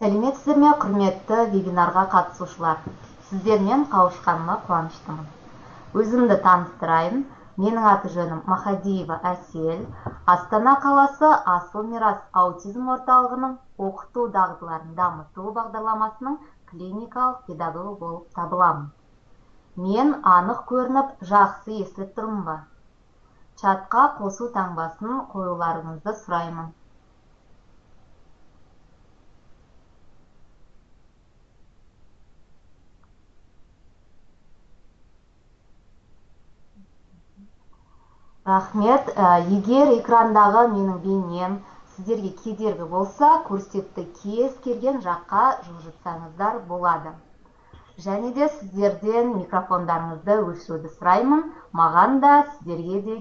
Сәлеметсіздер ме, құрметті вебинарға қатысушылар. Сіздермен қауышқаныма қуаныштымын. Өзімді таныстырайын. Менің аты жөнім Махадиева Әсел. Астана қаласы Асыл Мирас аутизм орталығының оқыту дағдыларын дамыту бағдарламасының клиникалық педагогы болып табыламын. Мен анық көрініп, жақсы естіліп тұрмын ба? Чатқа қосу таңбасын қоюларыңызды сұраймын. Рахмет. Егер экрандағы менің бейнем сіздерге кедергі болса, көрсетті кез келген жаққа жылжытсаңыздар болады. Және де сіздерден микрофондарыңызды өшіруді сұраймын, маған да, сіздерге де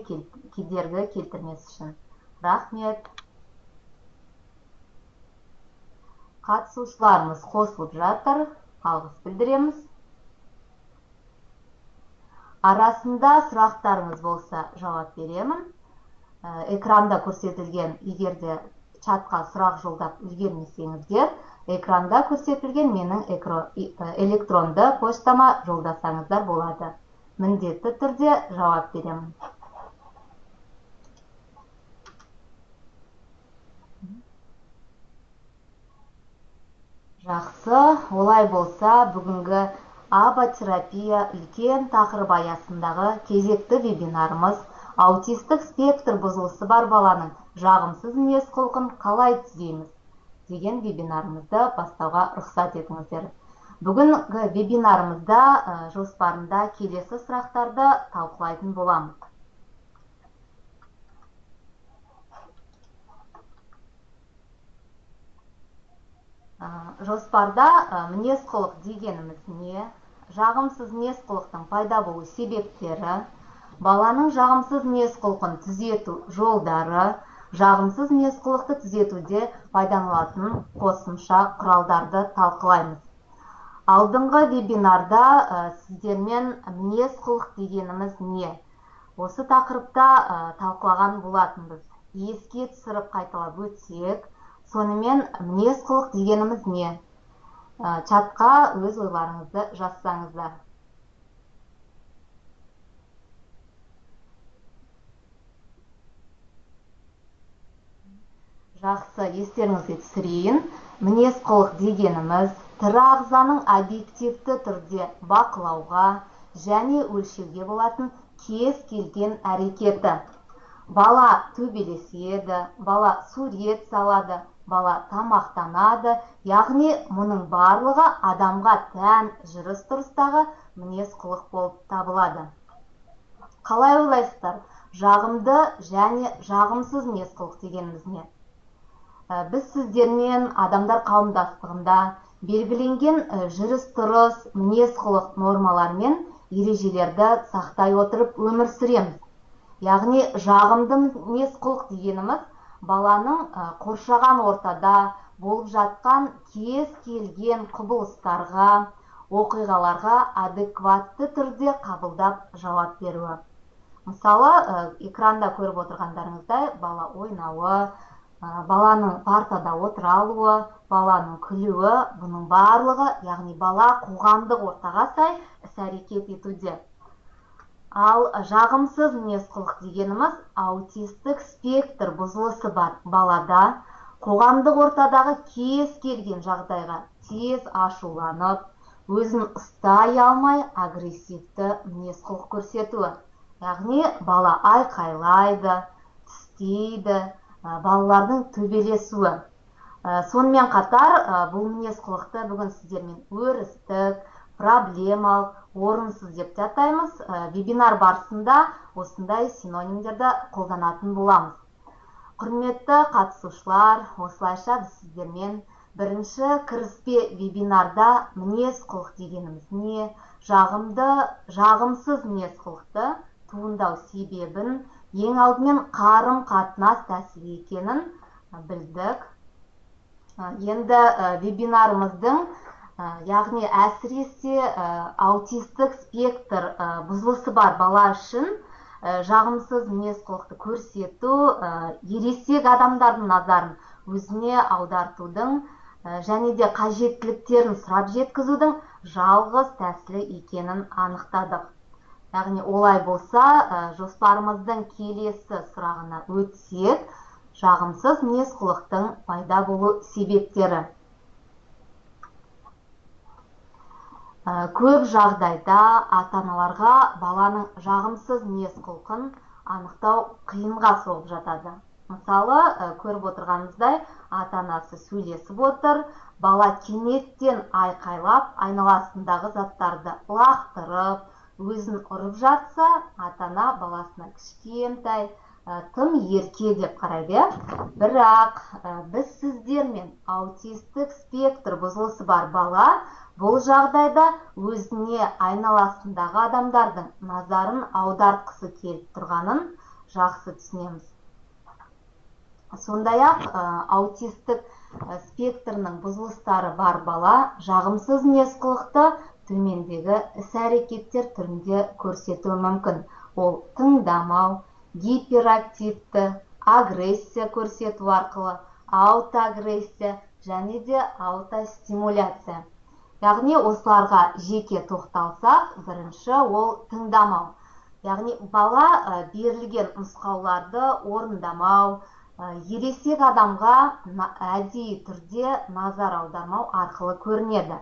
кедергі келтірмес үшін. Рахмет. Қатысушыларымыз қосылып жатыр, алғыс білдіреміз. Арасында сұрақтарыңыз болса жауап беремін. Экранда көрсетілген, егер де чатқа сұрақ жолдап үлгермесеңіздер, экранда көрсетілген менің электронды поштама жолдасаңыздар болады. Міндетті түрде жауап беремін. Жақсы, олай болса, бүгінгі АБА-терапия үлкен тақырып аясындағы кезекті вебинарымыз аутистік спектр бұзылысы бар баланың жағымсыз мінез-құлқын қалай түзейміз деген вебинарымызды бастауға рұқсат етіңіздер. Бүгінгі вебинарымызда жоспарында келесі сұрақтарды талқылайтын боламыз. Жоспарда мінез-құлық дегеніміз не? Жағымсыз мінез-құлықтың пайда болу себептері, баланың жағымсыз мінез-құлқын түзету жолдары, жағымсыз мінез-құлықты түзетуде пайдаланылатын қосымша құралдарды талқылаймыз. Алдыңғы вебинарда сіздермен мінез-құлық дегеніміз не? Осы тақырыпта талқылаған болатынбыз. Еске түсіріп қайталап өтсек, сонымен мінез-құлық дегеніміз не? Чатқа өз ойларыңызды жазсаңыздар. Жақсы, естеріңізге түсірейін. Мінез-құлық дегеніміз тірі ағзаның объективті түрде бақылауға және өлшеуге болатын кез келген әрекеті. Бала төбелеседі, бала сурет салады, бала тамақтанады, яғни мұның барлығы адамға тән жүріс-тұрыстағы мінез-құлық болып табылады. Қалай ойлайсыздар, жағымды және жағымсыз мінез-құлық дегеніміз не? Біз сіздермен адамдар қауымдастығында белгіленген жүріс-тұрыс, мінез-құлық нормалар мен ережелерді сақтай отырып өмір сүреміз. Яғни жағымды мінез-құлық дегеніміз баланың қоршаған ортада болып жатқан кез келген құбылыстарға, оқиғаларға адекватты түрде қабылдап жауап беруі. Мысалы, экранда көріп отырғандарыңыздай, бала ойнауы, баланың партада отыра алуы, баланың күлуі, бұның барлығы, яғни бала қоғамдық ортаға сай іс-әрекет етуде. Ал жағымсыз мінез-құлық дегеніміз аутистік спектр бұзылысы бар балада қоғамдық ортадағы кез келген жағдайға тез ашуланып, өзін ұстай алмай агрессивті мінез-құлық көрсетуі. Яғни бала айқайлайды, тістейді, балалардың төбелесуі. Сонымен қатар бұл мінез-құлықты бүгін сіздермен өрістік, проблемалық, орынсыз деп те атаймыз. Вебинар барысында осындай синонимдерді қолданатын боламыз. Құрметті қатысушылар, осылайша біз сіздермен бірінші кіріспе вебинарда мінез-құлық дегеніміз не, жағымды, жағымсыз мінез-құлықты туындау себебін, ең алдымен қарым-қатынас тәсілі екенін білдік. Енді вебинарымыздың, яғни әсіресе аутистік спектр бұзылысы бар бала үшін жағымсыз мінез-құлықты көрсету, ересек адамдардың назарын өзіне аудартудың және де қажеттіліктерін сұрап жеткізудің жалғыз тәсілі екенін анықтадық. Яғни олай болса, жоспарымыздың келесі сұрағына өтсек, жағымсыз мінез-құлықтың пайда болу себептері. Көп жағдайда ата-аналарға баланың жағымсыз мінез-құлқын анықтау қиынға соғып жатады. Мысалы, көріп отырғанымыздай, ата-анасы сөйлесіп отыр, бала кенеттен айқайлап, айналасындағы заттарды лақтырып, өзін ұрып жатса, ата-ана баласына кішкентай, тым ерке деп қарайды. Бірақ біз сіздермен аутистік спектр бұзылысы бар бала бұл жағдайда өзіне айналасындағы адамдардың назарын аудартқысы келіп тұрғанын жақсы түсінеміз. Сондай-ақ аутистік спектрінің бұзылыстары бар бала жағымсыз мінез-құлықты төмендегі іс-әрекеттер түрінде көрсетуі мүмкін. Ол тыңдамау, гиперактивті, агрессия көрсету арқылы, аутоагрессия және де аутостимуляция. Яғни осыларға жеке тоқталсақ, бірінші ол тыңдамау. Яғни бала берілген нұсқауларды орындамау, ересек адамға әдейі түрде назар аудармау арқылы көрінеді.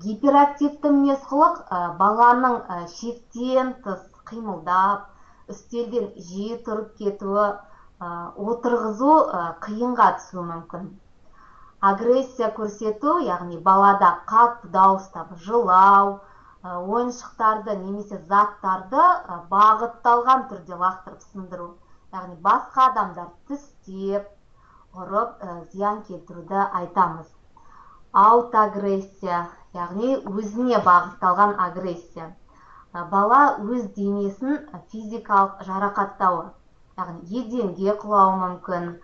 Гиперактивті мінез-құлық баланың шектен тыс қимылдап, үстелден жиі тұрып кетуі, отырғызу қиынға түсуі мүмкін. Агрессия көрсету, яғни балада қатты дауыстап жылау, ойыншықтарды немесе заттарды бағытталған түрде лақтырып сындыру, яғни басқа адамдар тістеп, ұрып, зиян келтіруді айтамыз. Аутоагрессия, яғни өзіне бағытталған агрессия. Бала өз денесін физикалық жарақаттауы, яғни еденге құлауы мүмкін,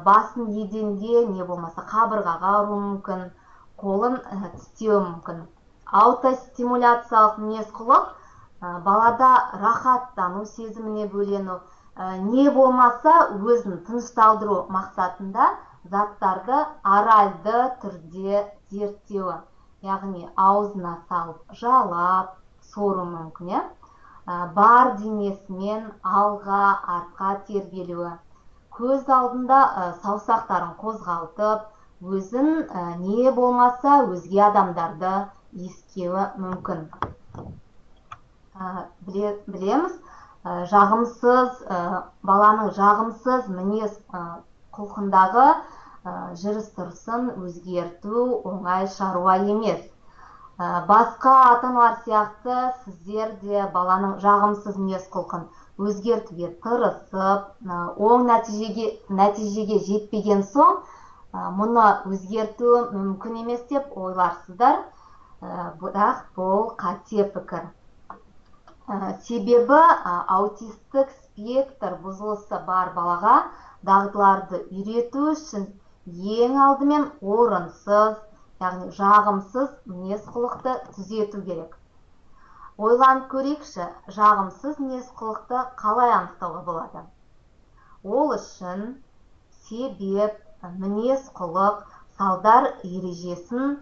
басын еденге, не болмаса қабырғаға ұруы мүмкін, қолын тістеуі мүмкін. Аутостимуляциялық мінез-құлық балада рахаттану сезіміне бөлену, не болмаса өзін тынышталдыру мақсатында заттарды оральды түрде зерттеуі, яғни аузына салып жалап, сору мүмкін, бар денесімен алға, артқа тербелуі, көз алдында саусақтарын қозғалтып, өзін не болмаса өзге адамдарды иіскеуі мүмкін. Білеміз, жағымсыз, баланың жағымсыз мінез құлқындағы жүріс-тұрысын өзгерту оңай шаруа емес. Басқа ата-аналар сияқты сіздер де баланың жағымсыз мінез құлқын өзгертуге тырысып, оң нәтижеге жетпеген соң, мұны өзгерту мүмкін емес деп ойларсыздар. Бірақ бұл қате пікір. Себебі аутистік спектр бұзылысы бар балаға дағдыларды үйрету үшін ең алдымен орынсыз, яғни жағымсыз мінез-құлықты түзету керек. Ойланып көрейікші, жағымсыз мінез-құлықты қалай анықтауға болады? Ол үшін себеп, мінез-құлық, салдар ережесін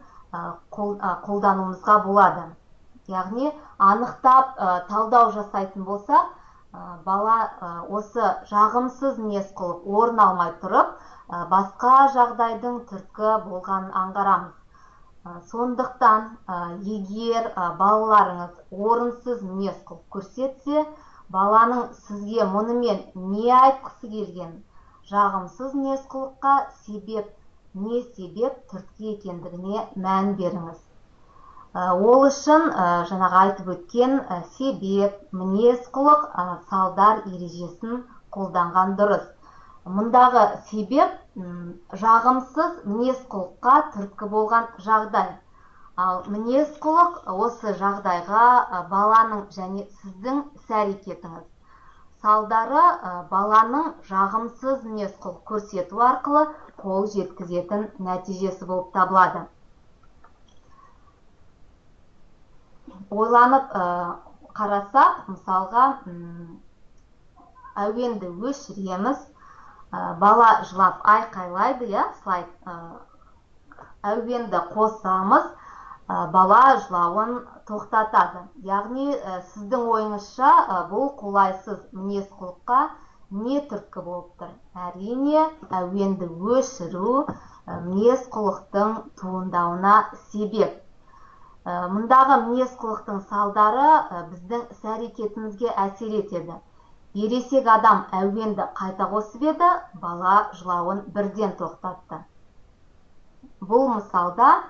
қолдануымызға болады. Яғни анықтап талдау жасайтын болсақ, бала осы жағымсыз мінез-құлық орын алмай тұрып, басқа жағдайдың түрткі болғанын аңғарамыз. Сондықтан, егер балаларыңыз орынсыз мінез-құлық көрсетсе, баланың сізге мұнымен не айтқысы келген, жағымсыз мінез-құлыққа себеп, не себеп түрткі екендігіне мән беріңіз. Ол үшін жаңағы айтып өткен себеп, мінез-құлық, салдар ережесін қолданған дұрыс. Мұндағы себеп жағымсыз мінез-құлыққа түрткі болған жағдай. Ал мінез-құлық осы жағдайға баланың және сіздің іс-әрекетіңіз. Салдары баланың жағымсыз мінез-құлық көрсету арқылы қол жеткізетін нәтижесі болып табылады. Ойланып қарасақ, мысалға, әуенді өшіреміз, бала жылап айқайлайды, слайд Әуенді қосамыз, бала жылауын тоқтатады. Яғни сіздің ойыңызша бұл қолайсыз мінез-құлыққа не түрткі болып тұр? Әрине, әуенді өшіру мінез-құлықтың туындауына себеп. Мұндағы мінез-құлықтың салдары біздің іс-әрекетімізге әсер етеді. Ересек адам әуенді қайта қосып еді, бала жылауын бірден тоқтатты. Бұл мысалда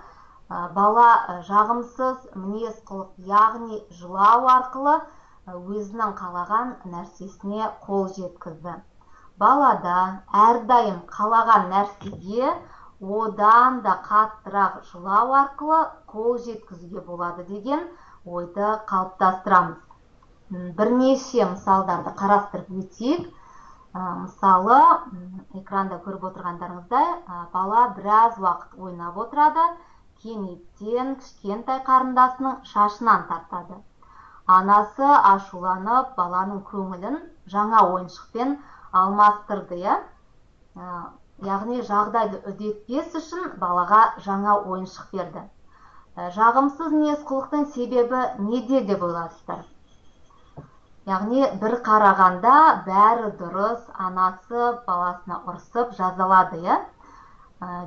бала жағымсыз мінез-құлық, яғни жылау арқылы өзінің қалаған нәрсесіне қол жеткізді. Балада әрдайым қалаған нәрсеге одан да қаттырақ жылау арқылы қол жеткізуге болады деген ойды қалыптастырамыз. Бірнеше мысалдарды қарастырып өтейік. Мысалы, экранда көріп отырғандарыңыздай, бала біраз уақыт ойнап отырады, кенеттен кішкентай қарындасының шашынан тартады. Анасы ашуланып, баланың көңілін жаңа ойыншықпен алмастырды, иә? Яғни жағдайды үдетпес үшін балаға жаңа ойыншық берді. Жағымсыз мінез-құлықтың себебі неде деп ойлайсыздар? Яғни бір қарағанда бәрі дұрыс, анасы баласына ұрсып жазалады, иә?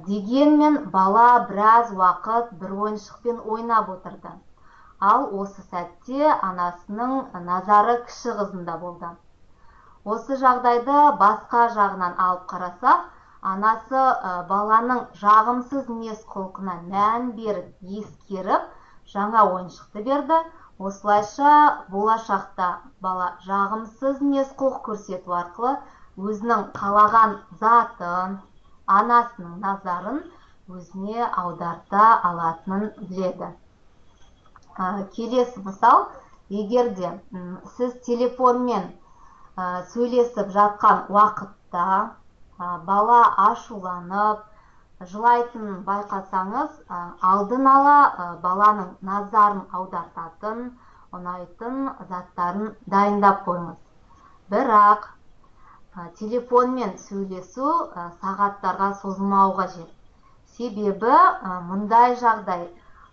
Дегенмен бала біраз уақыт бір ойыншықпен ойнап отырды. Ал осы сәтте анасының назары кіші қызында болды. Осы жағдайды басқа жағынан алып қарасақ, анасы баланың жағымсыз мінез-құлқына мән беріп, ескеріп, жаңа ойыншықты берді. Осылайша болашақта бала жағымсыз мінез-құлық көрсету арқылы өзінің қалаған затын, анасының назарын өзіне аударта алатынын біледі. Келесі мысал, егер де сіз телефонмен сөйлесіп жатқан уақытта бала ашуланып, жылайтынын байқасаңыз, алдын ала баланың назарын аудартатын, ұнайтын заттарын дайындап қойыңыз. Бірақ телефонмен сөйлесу сағаттарға созылмауы қажет. Себебі мұндай жағдай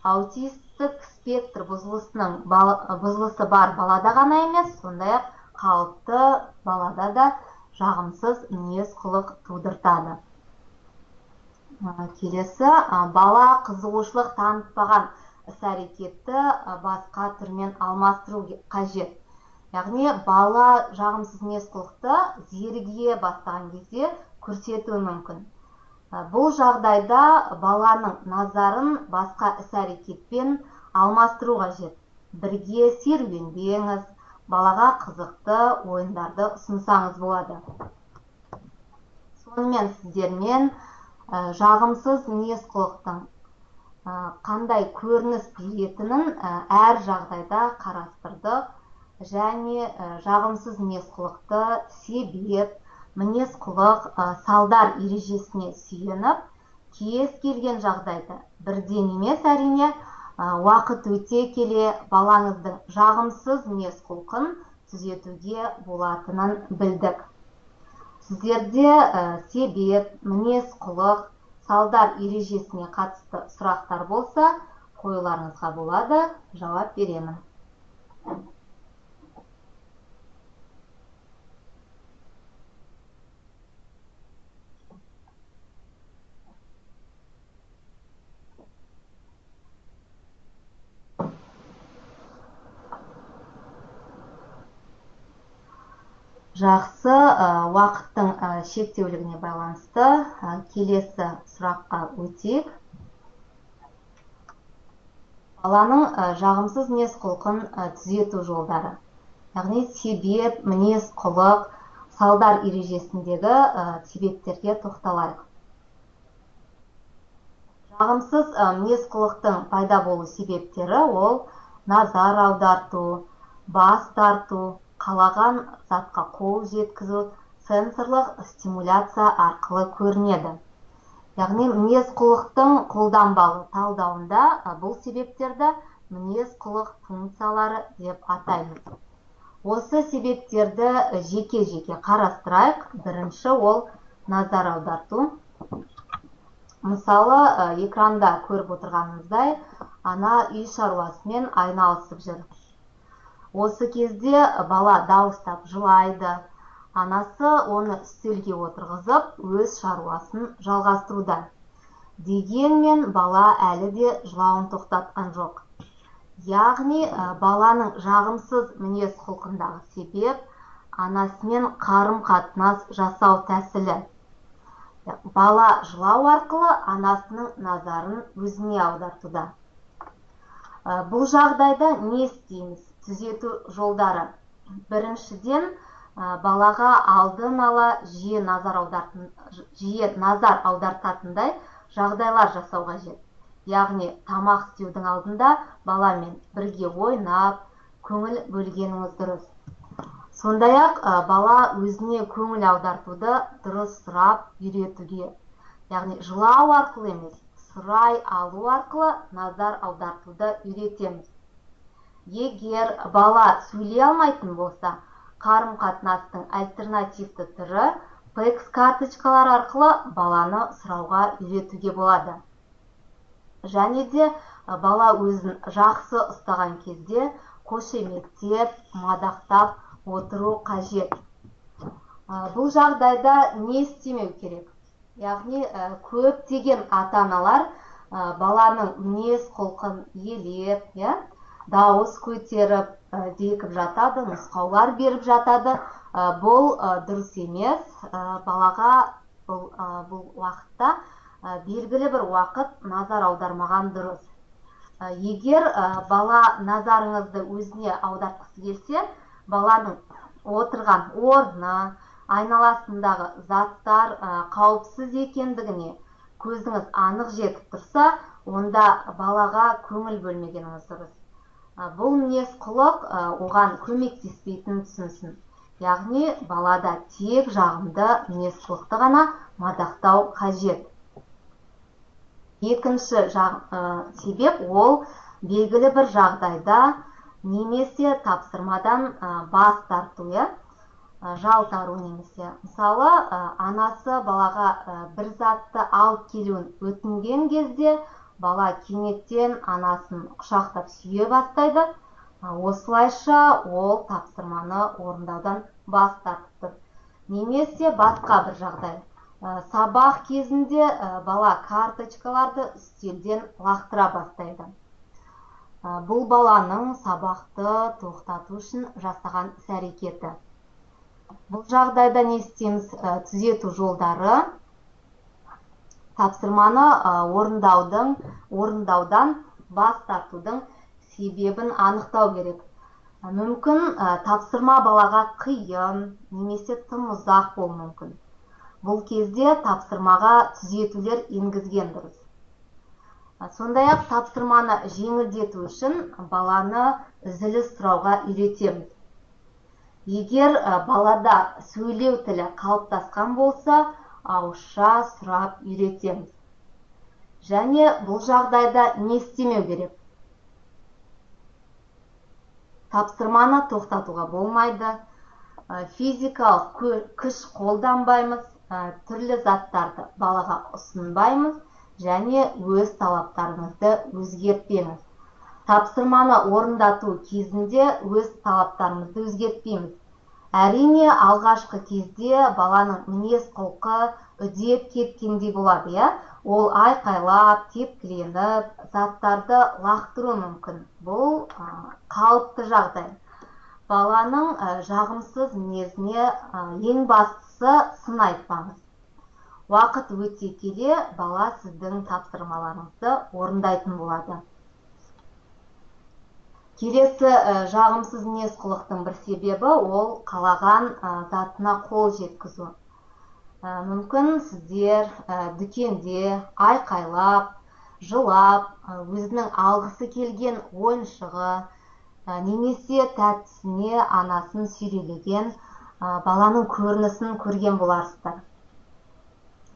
аутистік спектр бұзылысы бар балада ғана емес, сондай-ақ қалыпты балада да жағымсыз мінез-құлық тудыртады. Келесі, бала қызығушылық танытпаған іс-әрекетті басқа түрмен алмастыру қажет. Яғни бала жағымсыз мінез-құлықты зеріге бастаған кезде көрсетуі мүмкін. Бұл жағдайда баланың назарын басқа іс-әрекетпен алмастыру қажет. Бірге серуендеңіз, балаға қызықты ойындарды ұсынсаңыз болады. Сонымен сіздермен жағымсыз мінез-құлықтың қандай көрініс беретінін әр жағдайда қарастырдық және жағымсыз мінез-құлықты себеп, мінез-құлық салдар ережесіне сүйеніп, кез келген жағдайда бірден емес әрине, уақыт өте келе балаңыздың жағымсыз мінез-құлқын түзетуге болатынын білдік. Сіздерде себеп, мінез-құлық, салдар ережесіне қатысты сұрақтар болса, қоюларыңызға болады, жауап беремін. Жақсы, уақыттың шектеулігіне байланысты келесі сұраққа өтейік. Баланың жағымсыз мінез-құлқын түзету жолдары. Яғни себеп, мінез-құлық, салдар ережесіндегі себептерге тоқталайық. Жағымсыз мінез-құлықтың пайда болу себептері ол назар аударту, бас тарту, қалаған затқа қол жеткізу, сенсорлық стимуляция арқылы көрінеді. Яғни мінез-құлықтың қолданбалы талдауында бұл себептерді мінез-құлық функциялары деп атаймыз. Осы себептерді жеке-жеке қарастырайық. Бірінші ол назар аударту. Мысалы, экранда көріп отырғанымыздай, ана үй шаруасымен айналысып жүр. Осы кезде бала дауыстап жылайды. Анасы оны үстелге отырғызып, өз шаруасын жалғастыруда. Дегенмен бала әлі де жылауын тоқтатқан жоқ. Яғни, баланың жағымсыз мінез құлқындағы себеп анасымен қарым-қатынас жасау тәсілі. Бала жылау арқылы анасының назарын өзіне аудартуда. Бұл жағдайда не істейміз? Түзету жолдары. Біріншіден, балаға алдын ала жиі назар аудартатындай жағдайлар жасау қажет. Яғни, тамақ істеудің алдында баламен бірге ойнап, көңіл бөлгеніңіз дұрыс. Сондай-ақ, бала өзіне көңіл аудартуды дұрыс сұрап үйретуге, яғни жылау арқылы емес, сұрай алу арқылы назар аудартуды үйретеміз. Егер бала сөйлей алмайтын болса, қарым-қатынастың альтернативті түрі PECS карточкалар арқылы баланы сұрауға үйретуге болады. Және де бала өзін жақсы ұстаған кезде қошеметтеп, мадақтап отыру қажет. Бұл жағдайда не істемеу керек? Яғни, көптеген ата-аналар баланың мінез құлқын елеп, дауыс көтеріп, зекіп жатады, нұсқаулар беріп жатады. Бұл дұрыс емес. Балаға бұл уақытта белгілі бір уақыт назар аудармаған дұрыс. Егер бала назарыңызды өзіне аудартқысы келсе, баланың отырған орны, айналасындағы заттар қауіпсіз екендігіне көзіңіз анық жетіп тұрса, онда балаға көңіл бөлмегеніңіз дұрыс. Бұл мінез құлық оған көмектеспейтінін түсінсін. Яғни, балада тек жағымды мінез құлықты ғана мадақтау қажет. Екінші себеп ол белгілі бір жағдайда немесе тапсырмадан бас тарту, жалтару немесе. Мысалы, анасы балаға бір затты алып келуін өтінген кезде бала кенеттен анасын құшақтап сүйе бастайды. Осылайша ол тапсырманы орындаудан бас тартып тұр. Немесе басқа бір жағдай. Сабақ кезінде бала карточкаларды үстелден лақтыра бастайды. Бұл баланың сабақты тоқтату үшін жасаған іс-әрекеті. Бұл жағдайда не істейміз? Түзету жолдары. Тапсырманы орындаудан бас тартудың себебін анықтау керек. Мүмкін тапсырма балаға қиын немесе тым ұзақ болуы мүмкін. Бұл кезде тапсырмаға түзетулер енгізген дұрыс. Сондай-ақ тапсырманы жеңілдету үшін баланы үзіліс сұрауға үйретеміз. Егер балада сөйлеу тілі қалыптасқан болса, ауызша сұрап үйретеміз. Және бұл жағдайда не істемеу керек? Тапсырманы тоқтатуға болмайды, физикалық күш қолданбаймыз, түрлі заттарды балаға ұсынбаймыз және өз талаптарымызды өзгертпейміз. Тапсырманы орындату кезінде өз талаптарымызды өзгертпейміз. Әрине, алғашқы кезде баланың мінез құлқы үдеп кеткендей болады, иә? Ол айқайлап, тепкіленіп, заттарды лақтыруы мүмкін. Бұл қалыпты жағдай. Баланың жағымсыз мінезіне ең бастысы сын айтпаңыз. Уақыт өте келе бала сіздің тапсырмаларыңызды орындайтын болады. Келесі жағымсыз мінез құлықтың бір себебі ол қалаған затына қол жеткізу. Мүмкін сіздер дүкенде айқайлап, жылап, өзінің алғысы келген ойыншығы немесе тәттісіне анасын сүйрелеген баланың көрінісін көрген боларсыздар.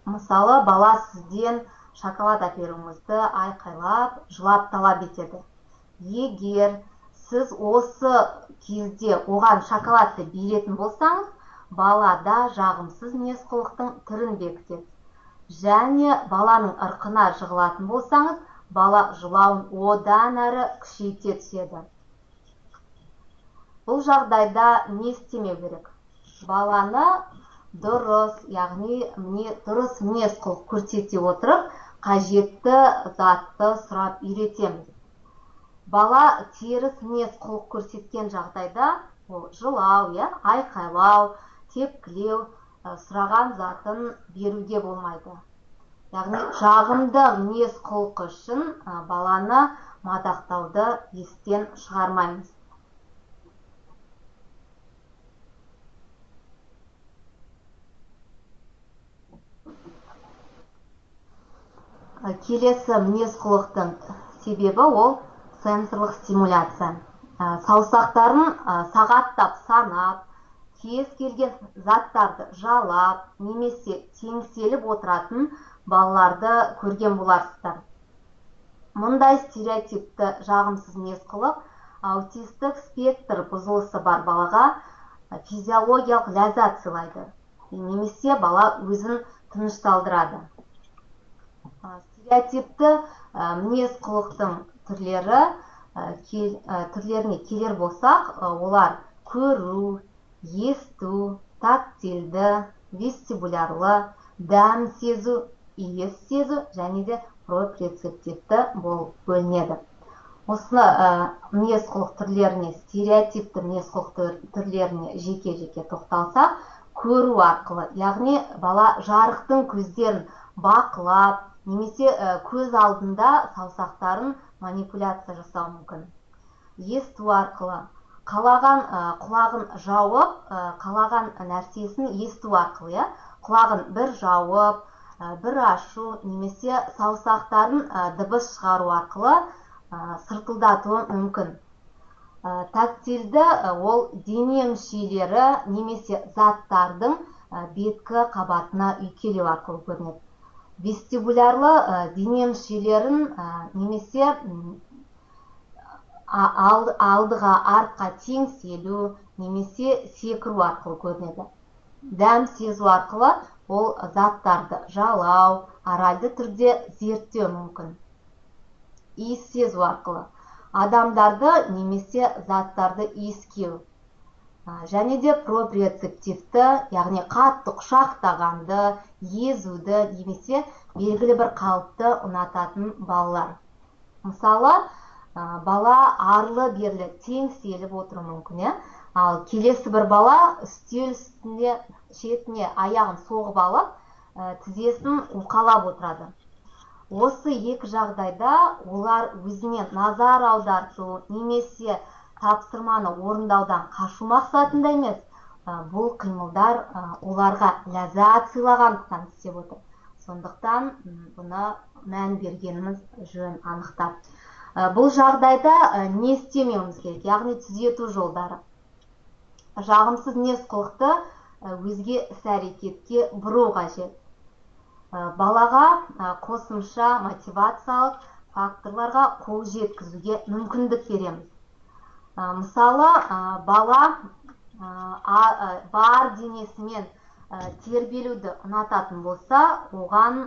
Мысалы, бала сізден шоколад әперуіңізді айқайлап, жылап талап етеді. Егер сіз осы кезде оған шоколадты беретін болсаңыз, балада жағымсыз мінез құлықтың түрін бекітеді. Және баланың ырқына жығылатын болсаңыз, бала жылауын одан әрі күшейте түседі. Бұл жағдайда не істемеу керек? Баланы дұрыс, яғни дұрыс мінез құлық көрсете отырып, қажетті затты сұрап үйретеміз. Бала теріс мінез құлық көрсеткен жағдайда, ол жылау, айқайлау, тепкілеу, сұраған затын беруге болмайды. Яғни жағымды мінез құлқы үшін баланы мадақтауды естен шығармаймыз. Келесі мінез құлықтың себебі ол сенсорлық стимуляция. Саусақтарын сағаттап санап, кез келген заттарды жалап, немесе теңселіп отыратын балаларды көрген боларсыздар. Мұндай стереотипті жағымсыз мінез құлық аутистік спектр бұзылысы бар балаға физиологиялық ләззат сыйлайды, немесе бала өзін тынышталдырады. Стереотипті мінез құлықтың түрлеріне келер болсақ, олар көру, есту, тактильді, вестибулярлы, дәм сезу, иіс сезу және де проприоцептивті болып бөлінеді. Осыны мінез құлық түрлеріне, стереотипті мінез құлық түрлеріне жеке-жеке тоқталсақ, көру арқылы, яғни бала жарықтың көздерін бақылап, немесе көз алдында саусақтарын манипуляция жасауы мүмкін. Есту арқылы, қалаған құлағын жауып, қалаған нәрсесін есту арқылы, құлағын бір жауып, бір ашу, немесе саусақтарын дыбыс шығару арқылы сыртылдатуы мүмкін. Тактильді ол дене мүшелері немесе заттардың беткі қабатына үйкелеу арқылы көрінеді. Вестибулярлы дене мүшелерін немесе алдыға артқа теңселу немесе секіру арқылы көрінеді. Дәм сезу арқылы ол заттарды жалау, оральды түрде зерттеу мүмкін. Иіс сезу арқылы адамдарды немесе заттарды иіскеу. Және де проприоцептивті, яғни қатты құшақтағанды, езуді немесе белгілі бір қалыпты ұнататын балалар. Мысалы, бала арлы-берлі теңселіп отыруы мүмкін, Ал келесі бір бала үстел үстінде шетіне аяғын соғып алып, тізесін уқалап отырады. Осы екі жағдайда олар өзіне назар аударту немесе тапсырманы орындаудан қашу мақсатында емес, бұл қимылдар оларға ләззат сыйлағандықтан істеп отыр. Сондықтан бұны мән бергеніміз жөн анықтап. Бұл жағдайда не істемеуіміз керек, яғни түзету жолдары. Жағымсыз мінез-құлықты өзге іс-әрекетке бұру қажет. Балаға қосымша мотивациялық факторларға қол жеткізуге мүмкіндік береміз. Мысалы, бала бар денесімен тербелуді ұнататын болса, оған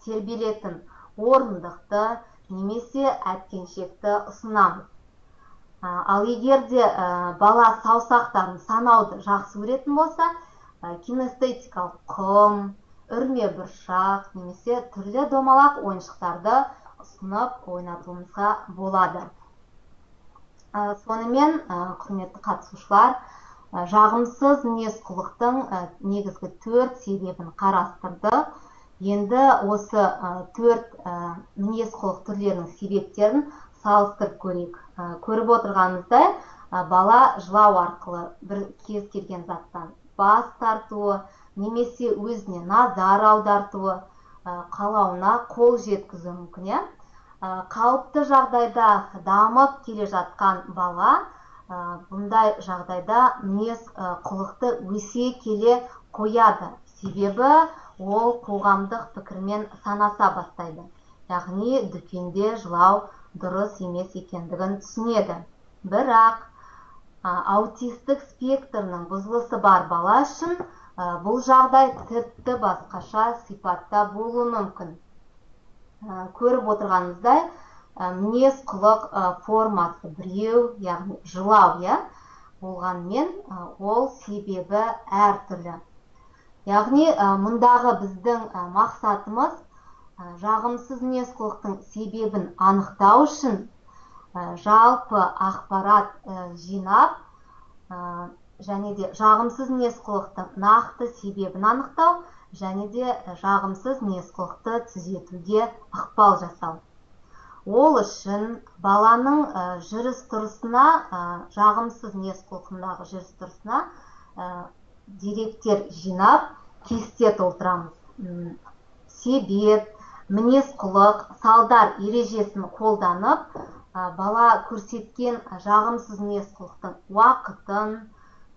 тербелетін орындықты немесе әткеншекті ұсынамыз. Ал егер де бала саусақтарын санауды жақсы көретін болса, кинестетикалық құм, үрме бұршақ немесе түрлі домалақ ойыншықтарды ұсынып ойнатуымызға болады. Сонымен, құрметті қатысушылар, жағымсыз мінез-құлықтың негізгі 4 себебін қарастырдық. Енді осы 4 мінез-құлық түрлерінің себептерін салыстырып көрейік. Көріп отырғанымыздай, бала жылау арқылы бір кез келген заттан бас тартуы, немесе өзіне назар аудартуы, қалауына қол жеткізуі мүмкін. Қалыпты жағдайда дамып келе жатқан бала бұндай жағдайда мінез құлықты өсе келе қояды. Себебі ол қоғамдық пікірмен санаса бастайды. Яғни дүкенде жылау дұрыс емес екендігін түсінеді. Бірақ аутистік спектрінің бұзылысы бар бала үшін Бұл жағдай тіпті басқаша сипатта болуы мүмкін. Көріп отырғанымыздай, мінез құлық формасы біреу, яғни жылау, иә, болғанмен ол себебі әртүрлі. Яғни мұндағы біздің мақсатымыз жағымсыз мінез құлықтың себебін анықтау үшін жалпы ақпарат жинап, және де жағымсыз мінез құлықтың нақты себебін анықтау, және де жағымсыз мінез құлықты түзетуге ықпал жасау. Ол үшін баланың жүріс-тұрысына, жағымсыз мінез құлқындағы жүріс-тұрысына деректер жинап, кесте толтырамыз. Себеп, мінез құлық, салдар ережесін қолданып, бала көрсеткен жағымсыз мінез құлықтың уақытын,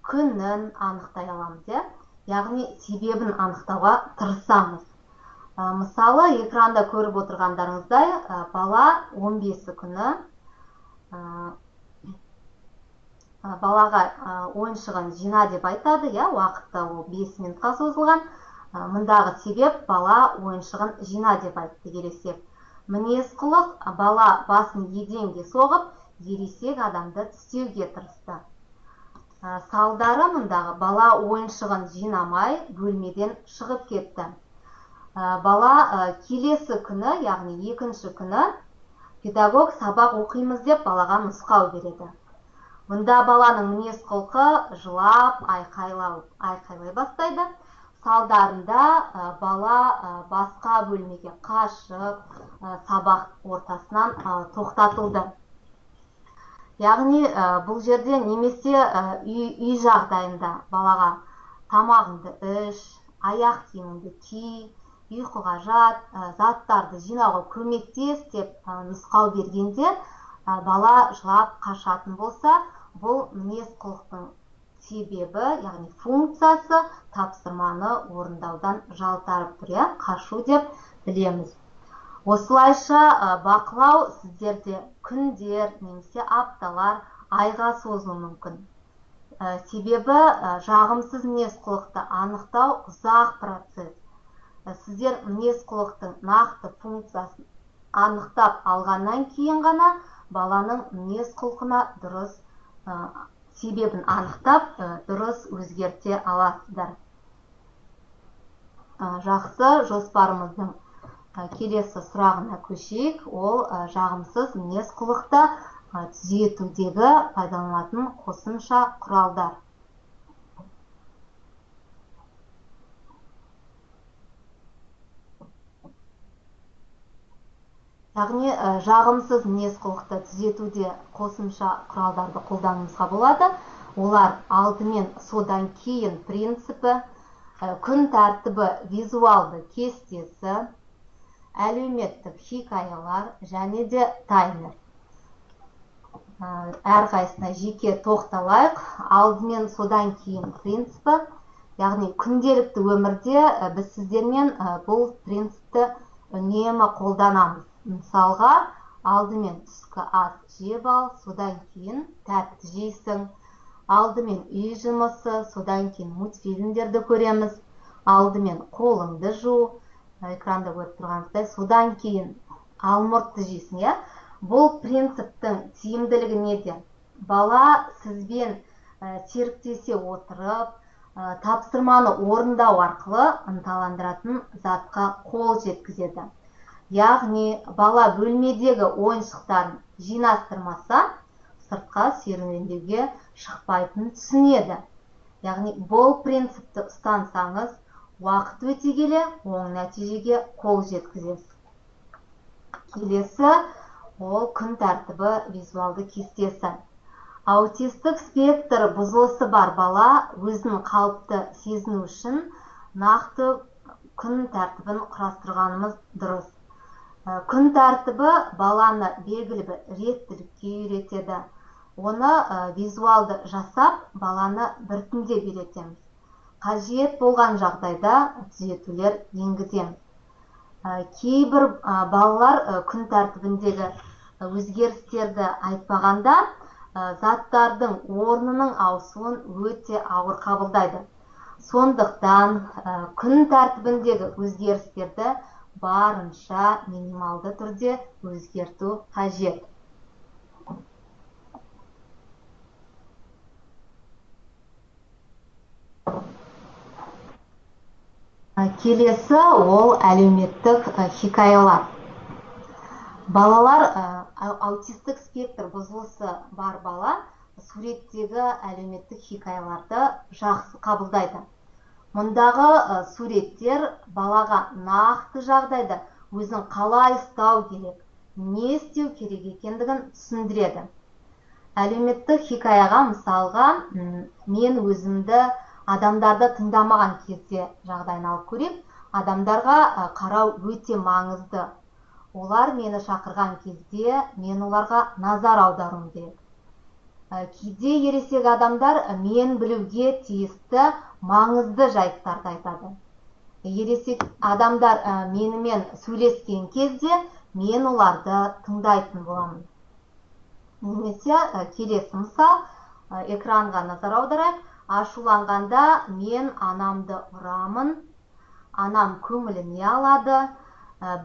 күнін анықтай аламыз, иә? Яғни себебін анықтауға тырысамыз. Мысалы, экранда көріп отырғандарыңыздай, бала 15 күні балаға ойыншығын жина деп айтады, иә, уақытта ол 5 минутқа созылған. Мұндағы себеп бала ойыншығын жина деп айтты ересек. Мінез құлық бала басын еденге соғып, ересек адамды тістеуге тырысты. Салдары мұндағы бала ойыншығын жинамай бөлмеден шығып кетті. Бала келесі күні, яғни екінші күні, педагог сабақ оқимыз деп балаға нұсқау береді. Мұнда баланың мінез құлқы жылап, айқайлай бастайды. Салдарында бала басқа бөлмеге қашып, сабақ ортасынан тоқтатылды. Яғни бұл жерде немесе үй жағдайында балаға тамағыңды іш, аяқ киіміңді ки, ұйқыға жат, заттарды жинауға көмектес деп нұсқау бергенде бала жылап қашатын болса, бұл мінез құлықтың себебі, яғни функциясы тапсырманы орындаудан жалтарып тұр, иә, қашу деп білеміз. Осылайша бақылау сіздерде күндер немесе апталар, айға созылуы мүмкін. Себебі жағымсыз мінез құлықты анықтау ұзақ процесс. Сіздер мінез құлықтың нақты функциясын анықтап алғаннан кейін ғана баланың мінез құлқына дұрыс себебін анықтап, дұрыс өзгерте аласыздар. Жақсы, жоспарымыздың келесі сұрағына көшейік. Ол жағымсыз мінез құлықты түзетудегі пайдаланылатын қосымша құралдар. Яғни жағымсыз мінез құлықты түзетуде қосымша құралдарды қолдануымызға болады. Олар алдымен содан кейін принципі, күн тәртібі визуалды кестесі, әлеуметтік хикаялар және де таймер. Әрқайсысына жеке тоқталайық. Алдымен содан кейін принципі, яғни күнделікті өмірде біз сіздермен бұл принципті үнемі қолданамыз. Мысалға, алдымен түскі ас жеп ал, содан кейін тәтті жейсің. Алдымен үй жұмысы, содан кейін мультфильмдерді көреміз. Алдымен қолыңды жу, экранда көріп тұрғаныңыздай, содан кейін алмұртты жейсің, иә? Бұл принциптің тиімділігі неде? Бала сізбен серіктесе отырып, тапсырманы орындау арқылы ынталандыратын затқа қол жеткізеді. Яғни бала бөлмедегі ойыншықтарын жинастырмаса, сыртқа серуендеуге шықпайтынын түсінеді. Яғни бұл принципті ұстансаңыз, уақыт өте келе оң нәтижеге қол жеткізесіз. Келесі ол күн тәртібі визуалды кестесі. Аутистік спектр бұзылысы бар бала өзін қалыпты сезіну үшін нақты күн тәртібін құрастырғанымыз дұрыс. Күн тәртібі баланы белгілі бір реттілікке үйретеді. Оны визуалды жасап, баланы біртіндеп үйретеміз. Қажет болған жағдайда түзетулер енгіземіз. Кейбір балалар күн тәртібіндегі өзгерістерді айтпағанда, заттардың орнының ауысуын өте ауыр қабылдайды. Сондықтан күн тәртібіндегі өзгерістерді барынша минималды түрде өзгерту қажет. Келесі ол әлеуметтік хикаялар. Балалар, аутистік спектр бұзылысы бар бала суреттегі әлеуметтік хикаяларды жақсы қабылдайды. Мұндағы суреттер балаға нақты жағдайда өзін қалай ұстау керек, не істеу керек екендігін түсіндіреді. Әлеуметтік хикаяға мысалға, мен өзімді адамдарды тыңдамаған кезде жағдайын алып көрейік. Адамдарға қарау өте маңызды. Олар мені шақырған кезде мен оларға назар аударуым керек. Кейде ересек адамдар мен білуге тиісті маңызды жайттарды айтады. Ересек адамдар менімен сөйлескен кезде мен оларды тыңдайтын боламын. Немесе келесі мысал, экранға назар аударайық. Ашуланғанда мен анамды ұрамын, анам көңіліне алады,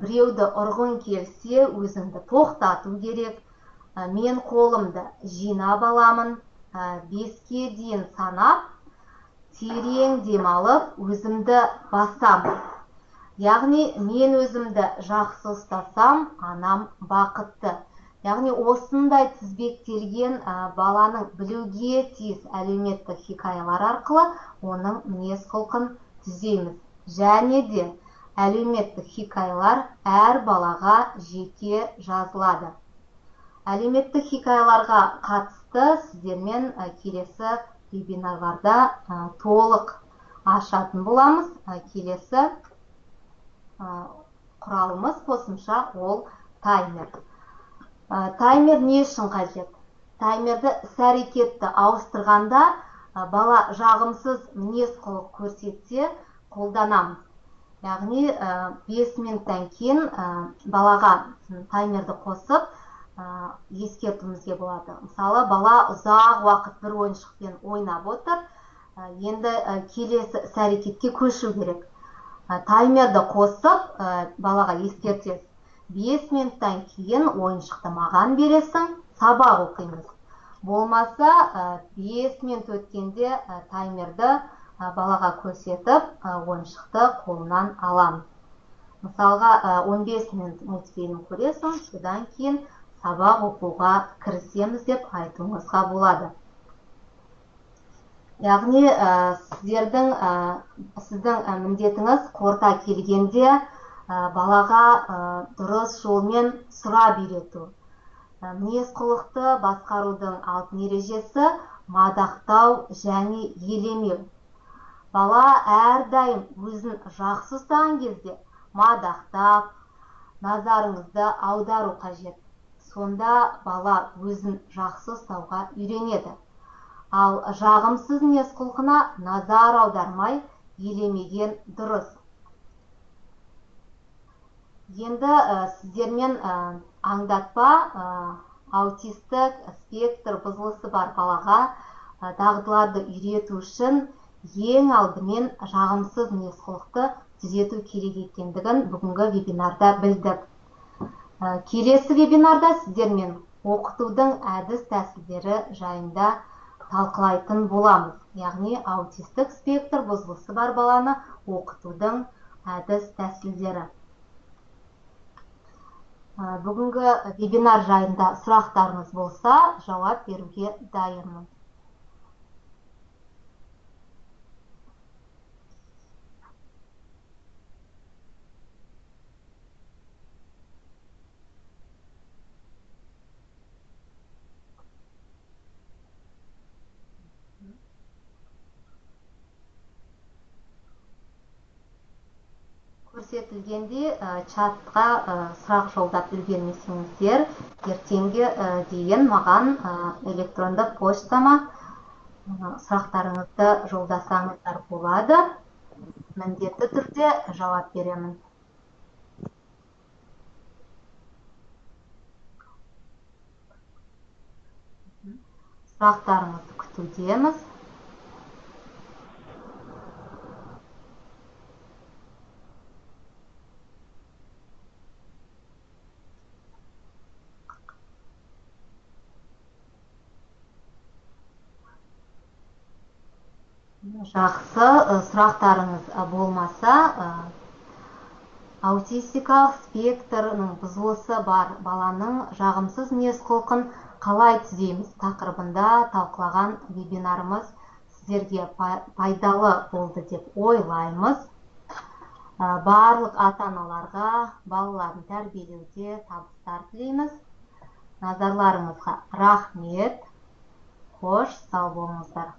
біреуді ұрғың келсе өзіңді тоқтату керек, мен қолымды жинап аламын, 5-ке дейін санап, терең демалып өзімді басамын. Яғни мен өзімді жақсы ұстасам, анам бақытты. Яғни осындай тізбектелген баланың білуге тиіс әлеуметтік хикаялар арқылы оның мінез құлқын түзейміз. Және де әлеуметтік хикаялар әр балаға жеке жазылады. Әлеуметтік хикаяларға қатысты сіздермен келесі вебинарларда толық ашатын боламыз. Келесі құралымыз қосымша ол таймер. Таймер не үшін қажет? Таймерді іс-әрекетті ауыстырғанда бала жағымсыз мінез құлық көрсетсе қолданамыз. Яғни 5 минуттан кейін балаға таймерді қосып ескертуімізге болады. Мысалы, бала ұзақ уақыт бір ойыншықпен ойнап отыр, енді келесі іс-әрекетке көшу керек. Таймерді қосып балаға ескертесіз. 5 минуттан кейін ойыншықты маған бересің, сабақ оқимыз. Болмаса, 5 минут өткенде таймерді балаға көрсетіп, ойыншықты қолынан аламыз. Мысалға, 15 минут мультфильм көресің, содан кейін сабақ оқуға кірісеміз деп айтуыңызға болады. Яғни, сіздің міндетіңіз қорыта келгенде балаға дұрыс жолмен сұрап үйрету. Мінез құлықты басқарудың алтын ережесі мадақтау және елемеу. Бала әрдайым өзін жақсы ұстаған кезде мадақтап, назарыңызды аудару қажет. Сонда бала өзін жақсы ұстауға үйренеді. Ал жағымсыз мінез құлқына назар аудармай елемеген дұрыс. Енді сіздермен аңдатпа аутистік спектр бұзылысы бар балаға дағдыларды үйрету үшін ең алдымен жағымсыз мінез құлықты түзету керек екендігін бүгінгі вебинарда білдік. Келесі вебинарда сіздермен оқытудың әдіс тәсілдері жайында талқылайтын боламыз. Яғни аутистік спектр бұзылысы бар баланы оқытудың әдіс тәсілдері. Бүгінгі вебинар жайында сұрақтарыңыз болса, жауап беруге дайынмын. Көрсетілгенде чатқа сұрақ жолдап үлгермесеңіздер, ертеңге дейін маған электронды поштама сұрақтарыңызды жолдасаңыздар болады. Міндетті түрде жауап беремін. Сұрақтарыңызды күтудеміз. Жақсы, сұрақтарыңыз болмаса, аутистикалық спектрінің бұзылысы бар баланың жағымсыз мінез құлқын қалай түзейміз тақырыбында талқылаған вебинарымыз сіздерге пайдалы болды деп ойлаймыз. Барлық ата-аналарға балаларын тәрбиелеуде табыстар тілейміз. Назарларыңызға рахмет. Қош, сау болыңыздар.